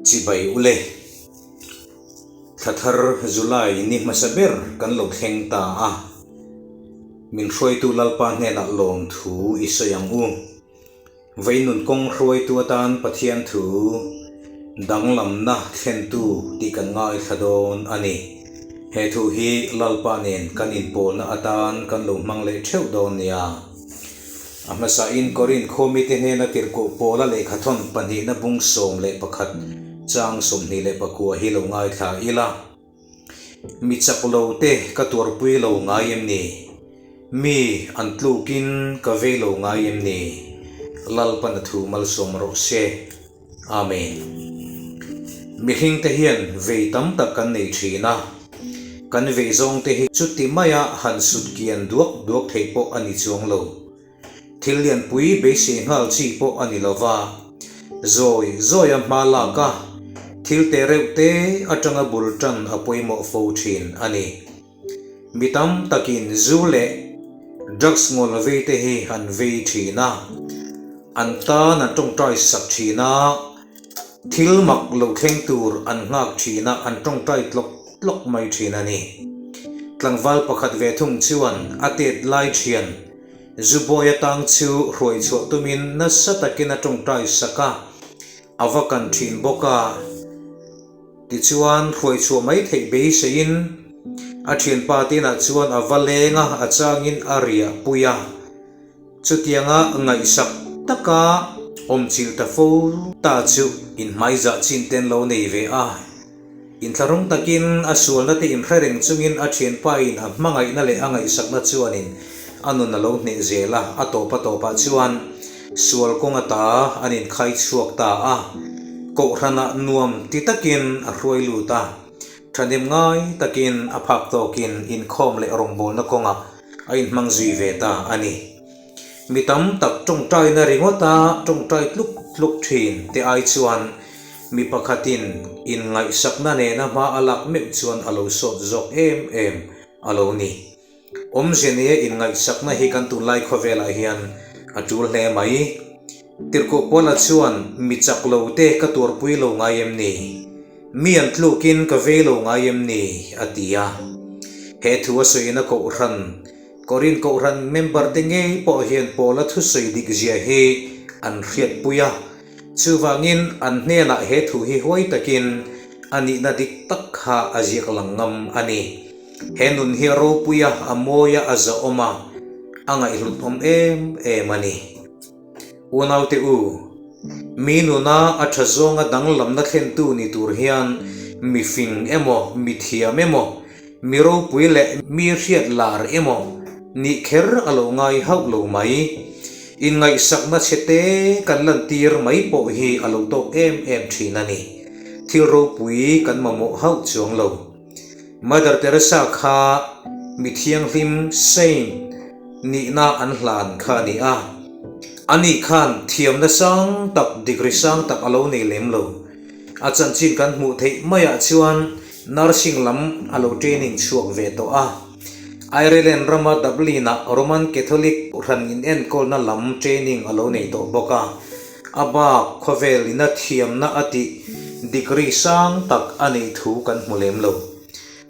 Chibai ule. Thla thar July ni hmasa ber kan lo thleng ta a. Min hruaitu Lalpa hnenah lawmthu i sawi ang u. Veinun kawng hruaitu atan Pathian thu danglamna thlentu tih kan ngaithla dawn a ni. He thu hi Lalpa nen kan inpawlna atan kan lo hmang leh theuh dawn nia. A hmasain Korinth khuamite hnena tirhkoh Paula lehkhathawn pahnihna bung 11 chang 24 hi lo ngaithla ila. Mi chak lo te ka tuarpui lo ngai em ni? Mi an tlukin ka vei lo ngai em ni? Lalpan a thu malsawm rawh se. Amen. Mihring te hian vei tam tak kan nei thin a, kan vei zawng te hi chuti maia han sut kian duak duak theih pawh a ni chuang lo. Thil lianpui beisei nghal chi pawh a ni lo va, zawi zawia hma lak a, thil te reuh te atanga bul tan a pawimawh fo thin a ni. Mi tam takin zu leh drugs ngawl vei te hi an vei thin a, an tan an tawngtai sak thin a, thil mak lo thleng tur an nghak thin a, an tawngtai tlawk tlawk mai thin a ni. Tlangval pakhat ve thung chuan a tet lai thian Zubawi atang chu hruai chhuah tumin nasa takin a tawngtai sak a, a va kan thin bawk a. Tichuan, hruai chhuah mai theih beiseiin a thianpa te inah chuan a va leng a, a changin a riah pui a. Chutianga ngaihsak taka awmchilh ta fo ta chu inhmaizah chin ten lo nei ve a. Inthlahrung takin a sualna te inhre reng chungin a thianpain a hmangaihna leh a ngaihsakna chuanin a nun a lo hneh zel a, a tawp a tawpah chuan sual kawng ata an inkhai chhuak ta a, kohhranah nuam ti takin a hruai lut a, thahnem ngai takin a phak tawkin inkhawm leh rawngbawlna kawngah a inhmang zui ve ta a ni. Mi tam tak tawngtaina ringawta tawngtai tluk tluk thin te ai chuan mi pakhatin inngaihsakna nena hma a lak meuh chuan a lo sawt zawk em em a lo ni. Awmzia nia inngaihsakna hi kan tunlai khawvelah hian a tul hle mai. Tirhkoh Paula chuan mi chak lo te ka tuarpui lo ngai em ni? Mi an tlukin ka vei lo ngai em ni? a ti a. He thu a sawina kohhran Korinth Kohhran member te ngei pawh hian Paula thusawi dik zia hi an hriatpui a, chuvangin an hnenah he thu hi huai takin a nihna dik tak kha a ziak lang ngam a ni. He nun hi a ropui a, a mawi a, a zahawm a, a ngaihhlut awm em em a ni. Unaute u, mi nuna a tha zawnga danglamna thlentu ni tur hian mi fing emaw, mi thiam emaw, Mi ropui leh mi hriat lar emaw nih kher a lo ngai hauh lo mai. Inngaihsakna chhe te kan lantir mai pawh hi a lo tawk em em thin a ni. Thil ropui kan mamawh hauh chuang lo. Mother Teresa kha mi thianghlim, saint, nihna an hlan kha a ni a. Ani khan thiamna sang tak, degree sang tak a lo nei lem lo. A chanchin kan hmuh theih maiah chuan Nursing lam a lo training chhuak ve tawh a. Ireland rama Dublin-ah Roman Catholic hran inenkawlna lam training a lo nei tawh bawk a. A bak khawvel ina thiamna a tih degree sang tak a neih thu kan hmu lem lo.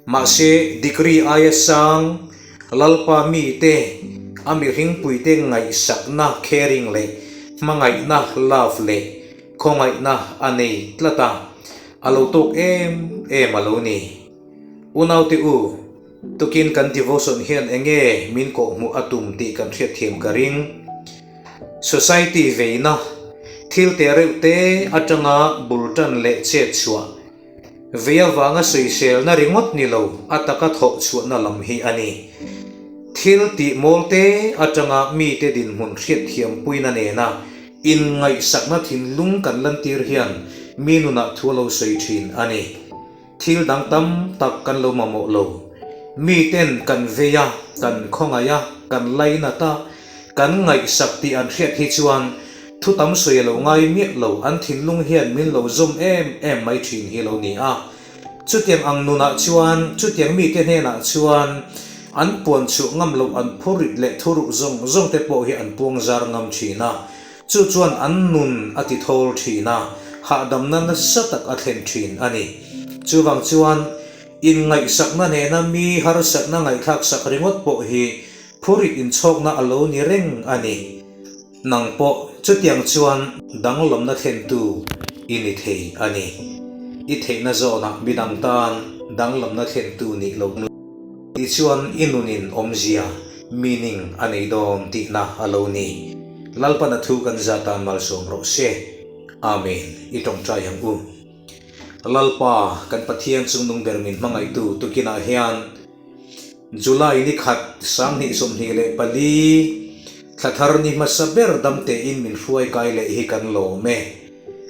Mahse, degree aia sang Lalpa mite, a mihringpuite ngaihsakna, caring, leh hmangaihna, love, leh Khawngaihna a nei tlat a, a lo tawk em em a lo ni. Unaute u, tukin kan devotion hian enge min kawhhmuh a tum tih kan hriatthiam ka ring. Society veina, thil te reuh te atanga bul tan leh chet chhuah, Vei avanga sawiselna ringawt ni lo a taka thawh chhuahna lam hi a ni. Thil tih mawlte atanga mite dinhmun hriatthiampuina nena inngaihsakna thinlung kan lantir hian mi nunah thu a lo sawi thin a ni. Thil dang tam tak kan lo mamawh lo. Miten kan vei a, kan khawngaih a, kan lainat a, kan ngaihsak tih an hriat hi chuan Thu tam sawi a lo ngai miah lo, an thinlung hian min lo zawm em em mai thin hi lo ni a. Chutiang ang nunah chuan, chutiang mite hnenah chuan an puan chhuah ngam loh an phurrit leh thuruk zawng zawng te pawh hi an puang zar ngam thin a. Chu chuan an nun a ti thawl thin a, hahdamna nasa tak a thlen thin a ni. Chuvang chuan, inngaihsakna nena mi harsatna ngaihthlaksak ringawt pawh hi phurit inchhawkna a lo ni reng a ni. Nang pawh chutiang chuan danglamna thlentu i ni thei a ni. I theihna zawnah midang tan danglamna thlentu nih lo tichuan i nunin awmzia, meaning, a nei dawn tihna a lo ni. Lalpan a thu kan zah tan malsawm rawh se. Amen. I tawngtai ang u. Lalpa, kan Pathian chungnung ber min hmangaihtu tukinah hian, July ni khat, 2024, thla thar ni hmasa ber dam tein min hruai kai leh hi kan lawm e.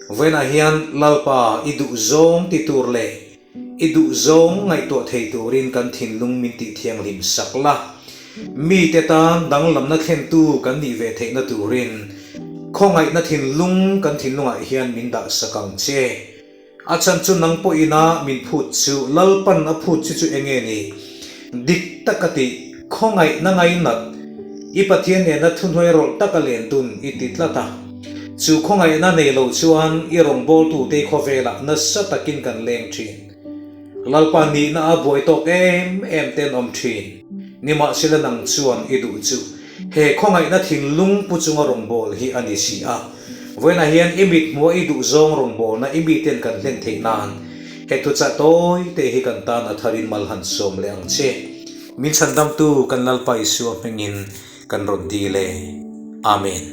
Vawiinah hian Lalpa i duhzawng ti tur leh i duhzawng ngaihtuah thei turin kan thinlung min tih thianghlim sak la. Mite tan danglamna thlentu kan nih ve theihna turin khawngaihna thinlung kan thinlungah hian min dah sak ang che. A chhan chu nang pawhin a min phut chu Lalpan a phut chu chu enge ni? Dik tak a tih, khawngaihna ngainat, i Pathian nena thuhnuai rawlh tak a len dun i ti tlat a. Chu khawngaihna nei lo chuan i rawngbawltute khawvelah nasa takin kan leng thin. Lalpa nihna a buai tawk em em te an awm thin. Nimahsela nang chuan i duh chu he khawngaihna thinlung pu chunga rawngbâwl hi a ni si a. Vawiinah hian i mit hmuha i duhzawng rawngbâwlna i miten kan hlen theih nân he thuchah tawi te hi kan tân a tharin mal han sawm leh ang che. Min chhandamtu kan Lalpa Isua hmingin kan rawn dil e. Amen.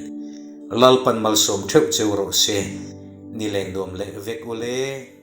Lalpan malsawm theuh cheu rawh se. Ni leng nuam leh vek u le.